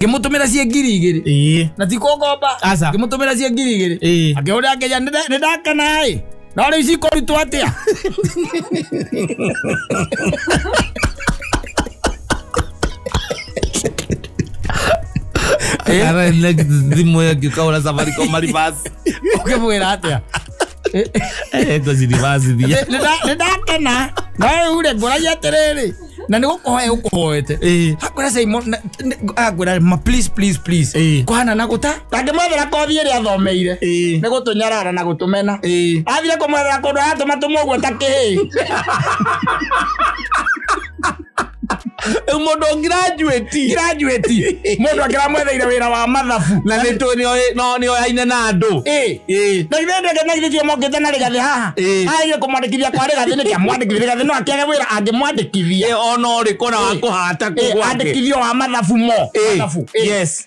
Ngĩmũtũmĩra ciĩ 2000. Na ti kũngomba. Aca. Ngĩmũtũmĩra ciĩ 2000. Akĩhũrĩra akĩnjĩra, "Nĩ ndakena ĩ, no rĩu cikũrutwo atĩa?" Ara next thimũ ĩyo ngĩũka Safaricom maribasi. Ũkĩmwĩra atĩa? Ngũciribacithia. Nĩ ndakena, no rĩu rĩ, ngũragia atĩrĩrĩ, na nĩ gũkũhoya gũkũhoete. Akwĩra Simon, akwĩra ma please please please. Kũhana na gũta ndangĩmwethera kothi ĩrĩa athomeire. Nĩ gũtũnyarara na gũtũmena. Athire kũmwethera kũndũ aratũma tũmũgwe ta kĩhĩĩ. Rĩu mũndũ graduate. Graduate. Mũndũ akĩramwetheire wĩra wa mathabu. Na nĩ tũ no nĩ oyaine na andũ. Na githĩ ndege na githĩ tio mokĩte na Rigathĩ haha? Agire kũmwandĩkithia kwa Rigathĩ nĩkĩ? Amwandĩkithia Rigathĩ no akĩage wĩra angĩmwandĩkithia. Ona ũrĩkũ na wa kũhata kũu gwake. Andĩkithio wa mathabu mo. Mathabu.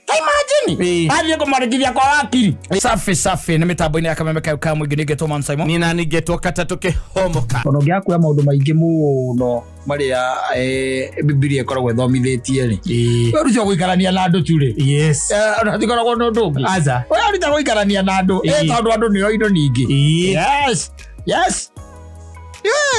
Ta imagine. Athiĩ kũmwandĩkithia kwa wakiri. Safi safi nĩ mĩtambo-inĩ ya kameme kayo ka mũingĩ nĩngetwo Man Simon. Niĩ nani ngetwo katatũ kĩhomoka. Ona ũngĩaga kuoya maũndũ maingĩ mũno marĩa Bibilia ĩkoragwo ĩthomithĩtie rĩ, weruta gũikarania na andũ tu rĩ. Ona hatikoragwo na ũndũ ũngĩ. Aca. Weruta gũikarania na andũ, tondũ andũ nĩo indo nyingĩ. Yes. Yes.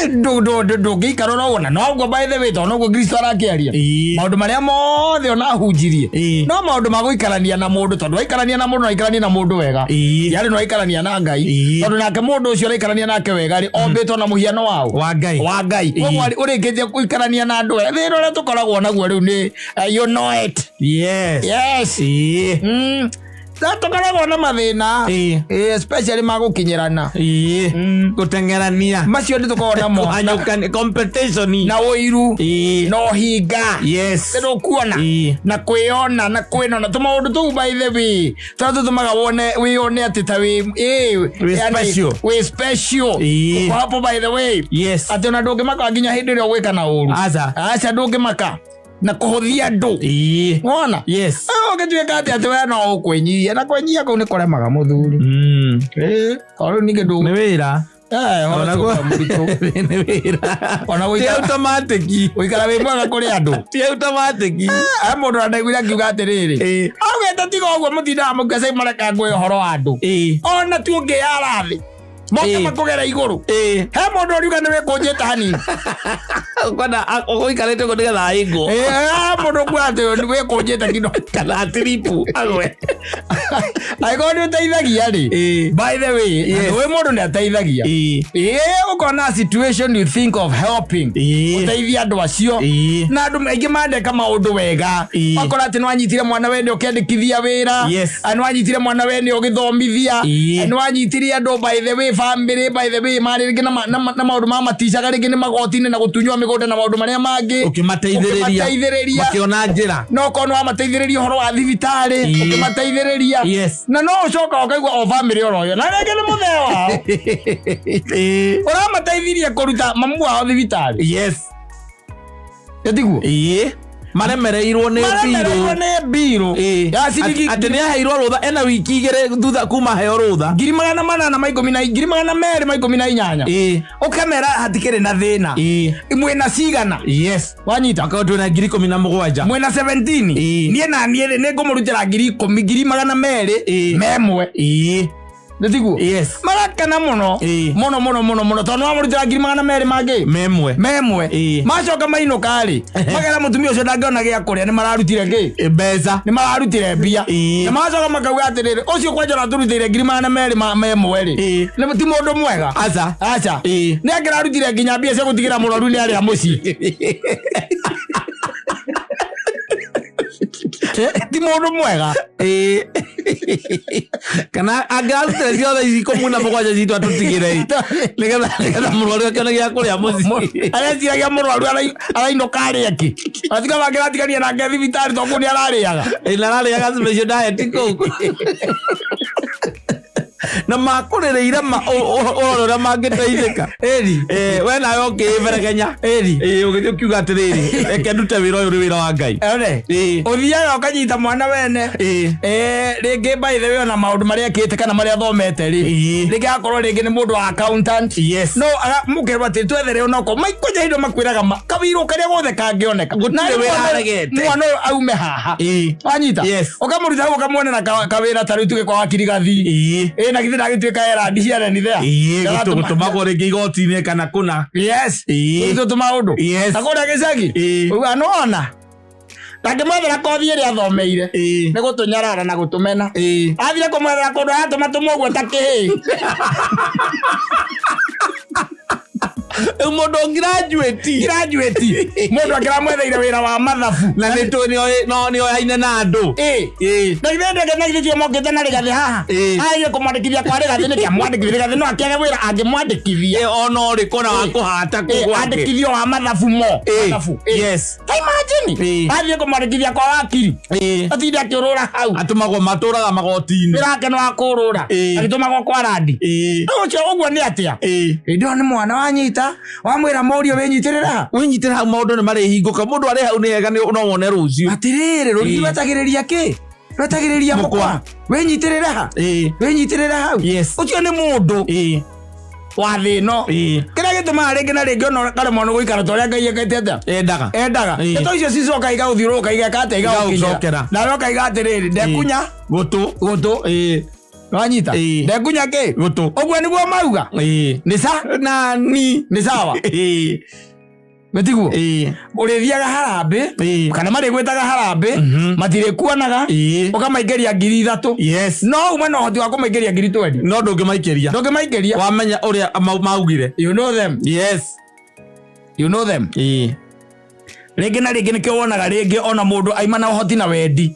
Ndũngĩikara oro ũguo na noguo by the way tondũ noguo Kristo arakĩaria. Maũndũ marĩa mothe ona ahunjirie no maũndũ ma gũikarania na mũndũ, tondũ waikarania na mũndũ no aikaranie na mũndũ wega. Yarĩ no aikarania na Ngai. Tondũ nake mũndũ ũcio ũraikarania nake wega rĩ, ombĩtwo na mũhiano waũ? Wa Ngai. Wa Ngai. Koguo ũrĩkĩtie gũikarania na andũ wega, thĩna ũrĩa tũkoragwo naguo rĩu nĩ you know it. Yes. Na tũkoragwo na mathĩna. Especially ma gũkinyĩrana. Gũteng'erania. Macio nĩ tũkoragwo namo. Kũhanyũkania, competition. Na ũiru. Na ũhinga. Nĩ ũkuona. Na kwĩyona na kwĩnona tũmaũndũ tũu by the way tũrĩa tũtũmaga wone wĩyone atĩ ta wĩ Wĩ yani, special. wĩ special. Uko hapo by the way. Atĩ ona ndũngĩmaka nginya hĩndĩ ĩrĩa ũgwĩka na ũru. Aca. Aca, ndũngĩmaka na kũhũthia andũ. Wona? Ũngĩtuĩka atĩ atĩ we no ũkwĩnyihia, na kwĩnyihia kũu nĩ kũremaga mũthuri. Tondũ rĩu ningĩ ndũ Nĩ wĩra. Ona Ona mũritũ. Nĩ wĩra. Ona Ti automatic. gũikara wĩ mwega kũrĩ andũ. Ti automatic. Mũndũ andaiguire akiuga atĩrĩrĩ, augĩte tiga ũguo mũtindaga mũkĩca mareka ngũĩ ũhoro wa andũ. Ona tu ũngĩyara thĩ moke makũgera igũrũ. He mũndũ ũriuga nĩ wĩkũnjĩte hanini. Ũkona ũikarĩte ũguo nĩgetha aingwo. Mũndũ ũkuga atĩ nĩ wĩkũnjĩte kindo. Kana atiripu agwe. Angĩkorwo nĩ ũteithagia rĩ, by the way, wĩ mũndũ nĩ ateithagia. Ũkona situation you think of helping. Ũteithia andũ acio. Na andũ aingĩ mandeka maũndũ wega. Wakora atĩ nĩwanyitire mwana wene ũkĩandĩkithia wĩra. Nĩwanyitire mwana wene ũgĩthomithia. Nĩwanyitire andũ by the way family by the way marĩ rĩngĩ na maũndũ ma maticaga rĩngĩ nĩ magoti-inĩ na gũtunywo mĩgũnda na maũndũ marĩa mangĩ. Ũkĩmateithĩrĩria. Ũkĩmateithĩrĩria. Makĩona njĩra. No korwo nĩwamateithĩrĩria ũhoro wa thibitarĩ, ũkĩmateithĩrĩria. Na no ũcoka ũkaigua o family oro ĩyo. Na rĩngĩ nĩ mũthee wao. Ũramateithirie kũruta mamu wao thibitarĩ. Ĩtiguo? Maremereirwo nĩ Maremereirwo mbirũ. nĩ mbirũ. Ya ciringi Atĩ nĩ aheirwo rũtha ena wiki 2 thutha kuma heo rũtha. Ngiri magana manana ma ikũmi na 218,000. Ũkamera hatikĩrĩ na thĩna. Mwĩna cigana? Wanyita? Akorwo twĩna 17,000. Mwĩna 17? Niĩ na niĩ rĩ, nĩ ngũmũrutĩra 10,000, 200,000 memwe. Nĩ tiguo? Marakena mũno. Mũno mũno mũno mũno tondũ nĩwamũrutĩra 200,000 mangĩ. Memwe. Memwe. Macoka mainũka rĩ, magera mũtumia ũcio ndangĩona gĩa kũrĩa, nĩ mararutire kĩ? Mbeca. Nĩ mararutire mbia. Na magacoka makauga atĩrĩrĩ, ũcio kwanja ũratũrutĩire 200,000 memwe rĩ, nĩ ti mũndũ mwega. Aca. Aca. Nĩ angĩrarutire nginya mbia cia gũtigĩra mũrwaru nĩ arĩa mũciĩ. Ti mũndũ mwega. Kana angĩrarutire ciothe ici 17 citũ atũtigĩre nĩgetha mũrwaru akĩone gĩa kũrĩa mũciĩ. Areciragia mũrwaru arainũka arĩe kĩ? Atiga mangĩratigania nake thibitarĩ tondũ kũu nĩ ararĩaga. Na ararĩaga special diet kũu. Na makũrĩrĩire ũrore ũrĩa mangĩteithĩka. Ĩni. We nawe ũkĩĩberegenya. Ĩni. Ũgĩthiĩ ũkiuga atĩrĩrĩ, reke ndute wĩra ũyũ, nĩ wĩra wa Ngai. One. Ĩĩ. Ũthiaga ũkanyita mwana wene. Rĩngĩ by the way, ona maũndũ marĩa ekĩte kana marĩa athomete rĩ, rĩngĩ agakorwo rĩngĩ nĩ mũndũ wa accountant. No mũkerwo atĩ twethere onoko maikonya indo, makwĩraga kawĩra karĩa gothe kangĩoneka. Gũtirĩ Na wĩra aregete. Mwana ũyũ aume haha. Wanyita? Yes. Ũkamũruta hau, ũkamuonera kawĩra ta rĩu tuge kwa wakiri Gathi. Ĩ na githĩ ndagĩtuĩka erandi ciareni there? Gũtũmagwo rĩngĩ igoti-inĩ kana kũna. Yes. Tũtũ tũmaũndũ. Na kũrĩa gĩcagi, uga nĩwona ndangĩmwethera kothi ĩrĩa athomeire, nĩ gũtũnyarara na gũtũmena. Athire kũmwethera kũndũ aratũma tũmũguo ta kĩhĩ. Rĩu mũndũ graduate. Graduate, mũndũ akĩramwetheire wĩra wa mathabu. Na nĩ tũ no nĩ oyaine na andũ. Na githĩ ndege, na githĩ tio mokĩte na Rĩgathĩ haha? Aige kũmwandĩkithia kwa Rĩgathĩ nĩkĩ? Amwandĩkithia Rĩgathĩ no akĩage wĩra angĩmwandĩkithia. Ona ũrĩkũ na wa kũhata kũu gwake. Andĩkithio wa mathabu mo. Mathabu. Ta imagine, athiĩ kũmwandĩkithia kwa wakiri, atinde akĩũrũra hau. Atũmagwo matũraga magoti-inĩ. Wĩra wake nĩ wa kũũrũra. Agĩtũmagwo kwa randi. Ũcio ũguo nĩ atĩa? Hĩndĩ ĩyo nĩ mwana wanyita, wamwĩra mũriũ wĩnyitĩrĩra. Wĩnyitĩre hau, maũndũ nĩ marĩhingũka. Mũndũ arĩ hau nĩ hega, no wone rũciũ. Atĩrĩrĩ, rũrigi rwetagĩrĩria kĩ? Rwetagĩrĩria Mũkwa. mũkwa. Wĩnyitĩrĩre ha? Wĩnyitĩrĩre hau. Ũcio nĩ mũndũ wa thĩ ĩno. Kĩrĩa gĩtũmaga rĩngĩ na rĩngĩ ona karemwo nĩ gũikara ta ũrĩa Ngai ekĩte atĩa? Endaga. Endaga. Ndeto icio cicoka igagũthiũrũrũka, igeka atĩa? Igagũkinyĩra. Igagũcokera. Nawe ũkaiga atĩrĩrĩ, ndekunya gũtũ. Gũtũ. Wanyita? Ndekunya kĩ? Gũtũ. Ũguo nĩguo mauga. Nĩ sa Nani. Nĩ sawa. Gĩtiguo ũrĩthiaga harambĩ kana marĩgwĩtaga harambĩ, matirĩkuonaga. Ũkamaingĩria 3,000. No ume na ũhoti wa kũmaingĩria 20,000. No ndũngĩmaikĩria. Ndũngĩmaingĩria. Wamenya ũrĩa maugire. You know them. You know them. Rĩngĩ na rĩngĩ nĩkĩo wonaga rĩngĩ ona mũndũ aima na ũhoti na wendi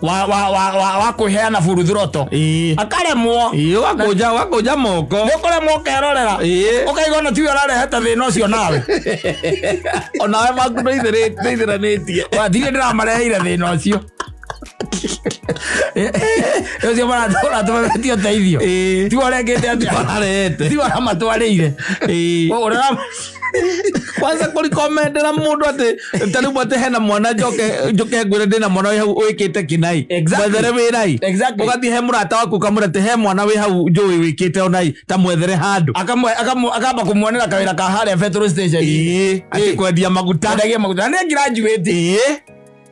wa kwĩheana buruthuroto, akaremwo. Ũgakũnja moko. Nĩ ũkũremwo, ũkerorera, ũkaiga ona tiwe ũrarehete thĩna ũcio nawe. Onawe maku nĩithĩranĩtie. Watirĩ ndĩramareheire thĩna ũcio, ũcio maratũma metie ũteithio. Tiwe ũrengete atĩa? Arehete. Tiwe ũramatwarĩire. Ũrĩa Kwanza kũrikomendera mũndũ atĩ ta rĩu atĩ hena mwana, njoke njoke ngwĩre ndĩna mwana wĩ hau wĩkĩte kinai, mwethere wĩrai. Ũgathiĩ he mũrata waku, ũkamwĩra atĩ he mwana wĩ hau njũĩ wĩkĩte onai, ta mwethere handũ. Akamba kũmuonera kawĩra ka harĩa petrol station. Atĩ kwendia maguta. Kwendagia maguta na nĩ graduate.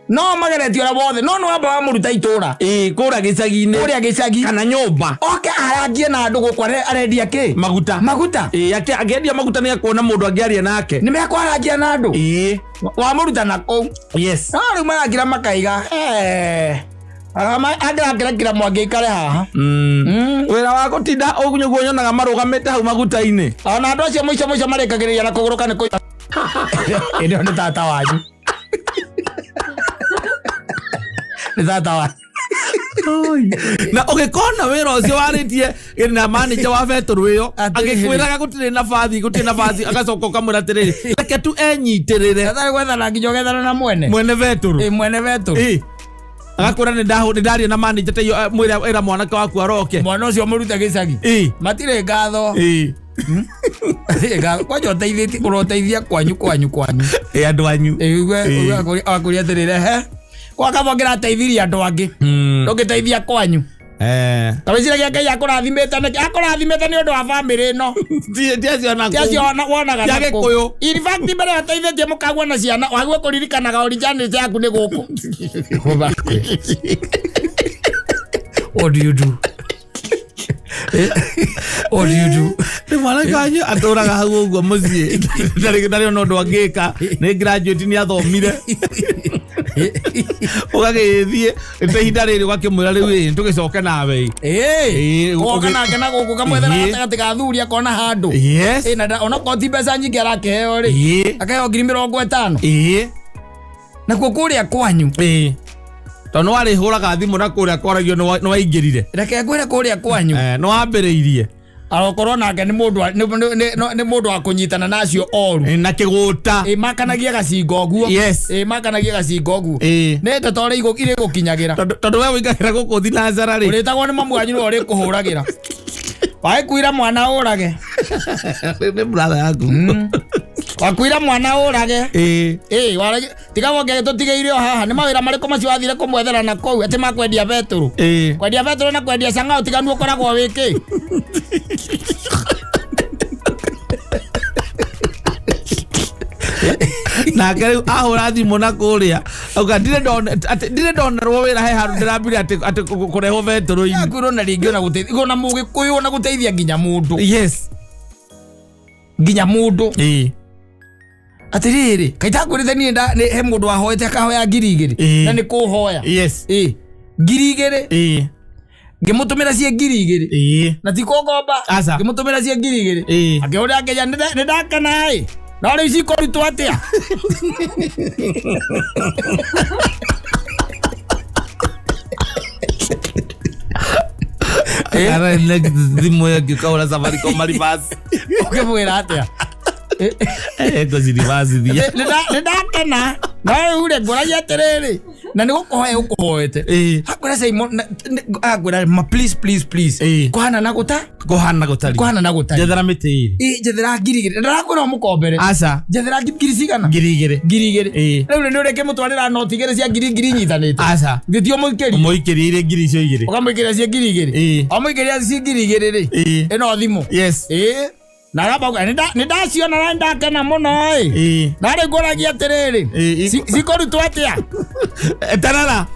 No mageretie ũrĩa wothe, no nĩ wamba wamũruta itũra. Kũrĩa gĩcagi-inĩ. Kũrĩa gĩcagi. Kana nyũmba. Oke arangie na andũ gũkũ, arendia kĩ? Maguta. Maguta. Akĩendia maguta nĩ akuona mũndũ angĩaria nake. Nĩ mekwarangia na andũ. Wamũruta na kũu. No rĩu marakira makaiga, angĩrakĩrekira mwangi aikare haha. Wĩra wa gũtinda ũguo nĩguo nyonaga marũgamĩte hau maguta-inĩ. Ona andũ acio mũico mũico marĩkagĩrĩria na kũgũrũka nĩ kũiga. Ĩndĩ ĩyo nĩ tata wanyu, nĩ tata wanyu. Na ũgĩkona wĩra ũcio warĩtie na manager wa betũrũ ĩyo. Atĩrĩrĩ. Agĩkwĩraga gũtirĩ nabathi, gũtirĩ nabathi, agacoka ũkamwĩra atĩrĩrĩ, reke tu enyitĩrĩre. Atarĩ gwethana nginya ũgethana na mwene. Mwene betũrũ. Mwene betũrũ. Agakwĩra nĩ ndaria na manager ta iyo, mwĩra ĩra mwanake waku aroke. Mwana ũcio mũrute gĩcagi. Matirĩ ngatho. Matirĩ ngatho. Kwanja ũteithĩtie, ũroteithia kwanyu kwanyu kwanyu. Andũ anyu. Ũigue akũria atĩrĩrĩ, he kwa kaba ngĩrateithirie andũ angĩ, ndũngĩteithia kwanyu. Kawĩciragia Ngai akũrathimĩte nĩkĩ? Akũrathimĩte nĩ ũndũ wa bamĩrĩ ĩno. Ti acio na Ti acio wonaga Ti na kũu. Agĩkũyũ. In fact, mbere ĩyo ũteithĩtie mũkagua na ciana, wagwo kũririkanaga originality yaku nĩ gũkũ. What do you do? What do you do? Nĩ mwanake wanyu atũraga hau ũguo mũciĩ, ndarĩ ona ũndũ angĩka, nĩ graduate, nĩ athomire. Ũgagĩthiĩ ta ihinda rĩrĩ ũgakĩmwĩra rĩu ĩ tũgĩcoke nawe ĩ. Woka nake na gũkũ, kamwethera gatagatĩ ka athuri, akona handũ. Na onokorwo ti mbeca nyingĩ arakĩheo rĩ, akaheo 50,000. Nakuo kũrĩa kwanyu. Tondũ nĩ warĩhũraga thimũ na kũrĩa kwaragio nĩ waingĩrire. Reke ngwĩre, kũrĩa kwanyu, Nĩ wambĩrĩirie. Arokorwo nake nĩ mũndũ wa- nĩ- nĩ- nĩ- nĩ mũndũ wa kũnyitana nacio oru. Na kĩgũta. Ĩ makanagia gacinga ũguo. Yes. Ĩ makanagia gacinga ũguo. Ĩ. Nĩ ndeto ũrĩa irĩ gũkinyagĩra. Tondũ we wĩingagĩra gũkũ thinacara rĩ. Ũrĩtagwo nĩ mamu wanyu nĩwe ũrĩkũhũragĩra. Wagĩkuira mwana ũrage. Nĩ brother yaku. Wakuira mwana ũrage. Ĩ. Ĩ warage tiga woke tũtigĩire o haha. Nĩ mawĩra marĩkũ macio wathire kũmwethera na kũu atĩ makwendia betũrũ. Ĩ. Kwendia betũrũ na kwendia cang'ao tiganu ũkoragwo wĩkĩ. Nake rĩu ahũra thimũ na kũrĩa auga ndirĩ ndona atĩ ndirĩ ndonerwo wĩra he handũ ndĩrambire atĩ atĩ kũrehwo betũrũ-inĩ. Yakwĩrwo na rĩngĩ ona gũteithia ona mũgĩkũyũ ona gũteithia nginya mũndũ. Yes. Nginya mũndũ. Ĩ. Atĩrĩrĩ, kaĩ itakwĩrĩte niĩ he mũndũ wahoete akahoya 2,000 Ĩ. na nĩ kũhoya. Yes. Ĩ. 2,000. Ĩ. Ngĩmũtũmĩra ciĩ 2,000. Ĩ. Na ti kũngomba. Aca. Ngĩmũtũmĩra ciĩ 2,000. Ĩ. Akĩhũrĩra akĩnjĩra nĩ ndakena ĩ. No rĩu cikũrutwo atĩa? Ara next thimũ ĩyo ngĩkahũra Safaricom reverse. Ũkĩmwĩra atĩa? Eh, ngũci reverse thia. Nĩ ndakena. No rĩu rĩ, ngũragia atĩrĩrĩ, na nĩ gũkũhoya ũkũhoete. Ĩ. Akwĩra Simon, akwĩra ma please please please. Ĩ. Kũhana na gũta? Kũhana gũtari. Kũhana na gũtari. Njethera mĩtĩ ĩrĩ. Ĩ, njethera 2,000. Ndĩrakwĩra ũmũkombere. Aca. Njethera ngiri cigana? 2,000. 2,000. Ĩ. Rĩu nĩ ũrĩkĩmũtwarĩra noti igĩrĩ cia ngiri ngiri inyitanĩte. Aca. Githĩ ũmũikĩrie? Ũmũikĩrie ngiri icio igĩrĩ. Ũkamũikĩria ciĩ 2,000. Ĩ. Wamũikĩria ciĩ 2,000 rĩ. Ĩ. Ĩno thimũ. Yes. Ĩ. Na aramba kuga, nĩ ndaciona na nĩ ndakena mũno ĩ. Ĩ. Na rĩu ngũragia atĩrĩrĩ. Ĩ, Cikũrutwo atĩa? Eterera.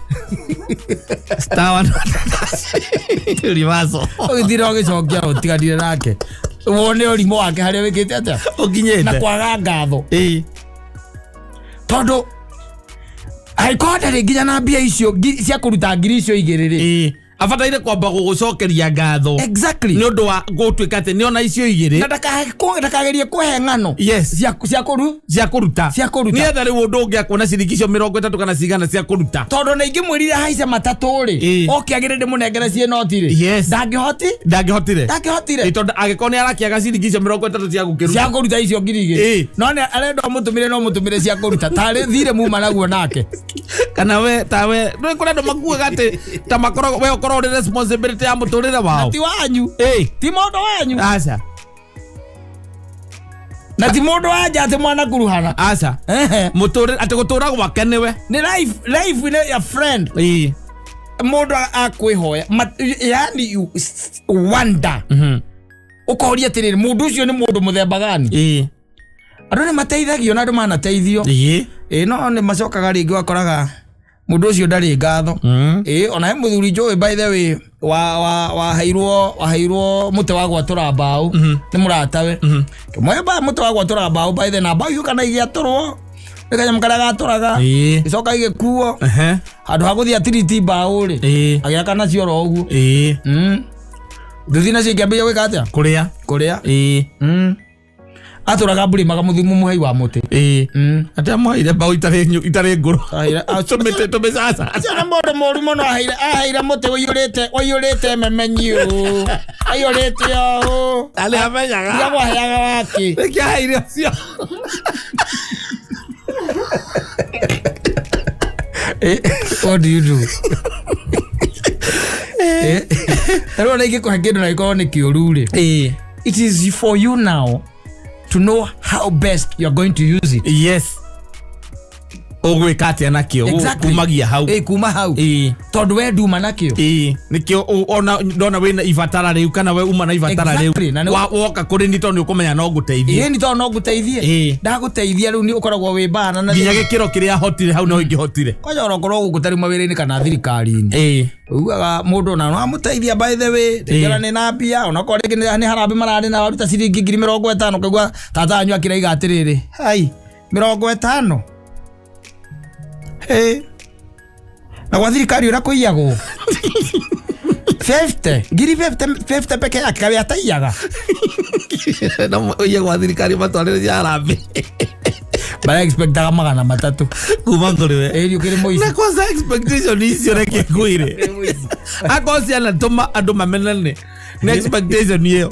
Star one. Reverse. Ũgĩtira ũgĩcokia ũtiganire nake. Wone ũrimũ wake harĩa wĩkĩte atĩa? Ũkinyĩte. Na kwaga ngatho. Ĩ. Tondũ angĩkorwo ndarĩ nginya na mbia icio cia kũruta ngiri icio igĩrĩ rĩ. Ĩ. Abataire kwamba gũgũcokeria ngatho. Exactly. Nĩ ũndũ wa gũtuĩka atĩ nĩona icio igĩrĩ. Na ndakagerie kũhe ng'ano. Yes. Cia kũru? Cia kũruta. Cia kũruta. Nĩgetha rĩu ũndũ ũngĩ akuona ciringi icio 30 kana cigana cia kũruta. Tondũ na ingĩmwĩrire haice matatũ rĩ, Ĩ. oke agĩre ndĩmũnengere ciĩ noti rĩ. Yes. Ndangĩhoti? Ndangĩhotire. Ndangĩhotire. Ĩ, tondũ angĩkorwo nĩ arakĩaga ciringi icio 30 cia gũkĩruta. Cia kũruta icio 2,000. Ĩ. No nĩ arenda ũmũtũmĩre no ũmũtũmĩre cia kũruta. Tarĩ thirĩ muma naguo nake. Kana we tawe nĩ kũrĩ andũ makuaga atĩ ta makoragwo we ũkorwo ũrĩ responsibility ya mũtũrĩre wao. Ti wanyu. Ĩ. Ti mũndũ wanyu. Aca. Na ti mũndũ wa nja atĩ mwanakuruhana. Aca. Ehe. Mũtũrĩre atĩ gũtũra gwake nĩwe. Nĩ life nĩ ya friend. Ĩ. Mũndũ akwĩhoya. Yani you wonder. Ũkoria atĩrĩrĩ, mũndũ ũcio nĩ mũndũ mũthemba gani? Ĩ. Andũ nĩ mateithagio na andũ manateithio. Ĩ. Ĩ, no nĩ macokaga rĩngĩ wakoraga mũndũ ũcio ndarĩ ngatho. Ĩ, ona he mũthuri njũĩ by the way waheirwo mũtĩ wa gwatũra mbaũ nĩ mũratawe. Kĩmwe ba mũtĩ wa gwatũra mbaũ by the na mbaũ icio kana igĩatũrwo nĩ kanyamũ karĩa gatũraga. Ĩ. Ĩcoka igĩkuo. Ehe. Handũ ha gũthiĩ atiriti mbaũ rĩ. Ĩ. Agĩaka nacio oro ũguo. Ĩ. Nduthi nacio ikĩambĩrĩria gwĩka atĩa? Kũrĩa. Kũrĩa. Ĩ. Atũraga mbũrĩmaga mũthumu mũhei wa mũtĩ. Ĩ. Atĩ amũheire mbaũ itarĩ ngũrũ. Aheire- Tũmĩtĩ tũmĩcaca. Acio nĩ mũndũ mũru mũno aheire mũtĩ ũiyũrĩte memenyi ũũ. Aiyũrĩte ũũ. Na nĩ amenyaga. Tiga gwaheaga wake. Nĩkĩo aheire ũcio. What do you do? Ta rĩu ona ingĩkũhe kĩndũ na gĩkorwo nĩ kĩũru rĩ. Ĩ. It is for you now to know how best you are going to use it. Yes. Ũgwĩka atĩa nakĩo? Exactly. Kumagia hau. Ĩ, kuma hau. Ĩ. Tondũ we nduma nakĩo. Ĩ, nĩkĩo ona ndona wĩna ibatara rĩu kana we uma na ibatara rĩu. Exactly, na nĩ- Woka kũrĩ ni tondũ nĩ ũkũmenya no ngũteithie. Ĩ, ni tondũ no ngũteithie. Ĩ. Ndagũteithia rĩu nĩ ũkoragwo wĩ bana na Nginya gĩkĩro kĩrĩa hotire hau no ingĩhotire. Kwanja ona ũkorwo gũkũ tarĩu mawĩra-inĩ kana thirikari-inĩ. Ĩ. Ugaga mũndũ ona no amũteithia by the way, rĩngĩ nĩ na mbia, onakorwo rĩngĩ nĩ harambee mararĩ na waruta ciringi 50,000 ũkaigua tata wanyu akĩraiga atĩrĩrĩ, hai, 50. Ĩ. Na gwa thirikari ũrĩa kũiyagwo. 50, ngiri 50 peke yake kaĩ ataiyaga. Na ũiye gwa thirikari matwarĩre cia harambee. Bara expectaga 300. Kuma kũrĩ we. Ĩri ũkĩrĩ mũici. Na kwanza expectation icio reke ngwĩre. Akorwo cianatũma andũ mamenane. Nĩ expectation ĩyo,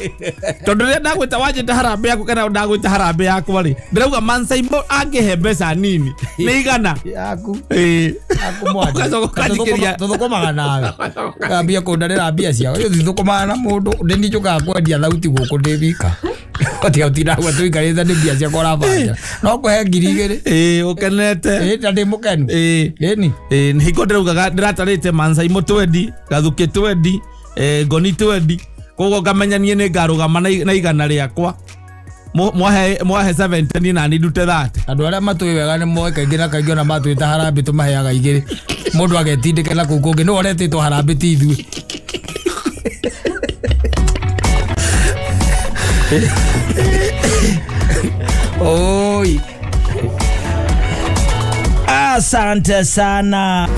tondũ rĩrĩa ndagwĩta wanjĩta harambĩ yaku kana ndagwĩta harambĩ yakwa rĩ, ndĩrauga Mansaimo angĩhe mbeca nini nĩ 100. Yaku. Ĩĩ. Yaku mwanja. Ũgacoka ũkanjikĩria. Tũthũkũmaga nawe, ũkambia kũndarĩra mbia ciao. Thũkũmaga na mũndũ ndĩ njũkaga kwendia thauti gũkũ ndĩ wika, tiga ũtinagua tũikarĩte nĩ mbia ciakwa ũrabanja no kũhe 2000. Ĩĩ, ũkenete. Ĩ, na ndĩ mũkenu. Ĩĩ. Ĩni. Ĩĩ, nĩ hingo ndĩraugaga ndĩratarĩte Mansaimo 20, Gathukĩ 20, Ngoni 20, koguo ngamenya niĩ nĩ ngarũgama na 100 rĩakwa. Mwahe 70, niĩ nani ndute 30. Andũ arĩa matũĩ wega nĩ moĩ kaingĩ na kaingĩ ona matwĩta harambĩ tũmaheaga 2, mũndũ agetindĩke na kũu kũngĩ nĩwe ũretĩtwo harambĩ ti ithuĩ. Oi. Asante sana.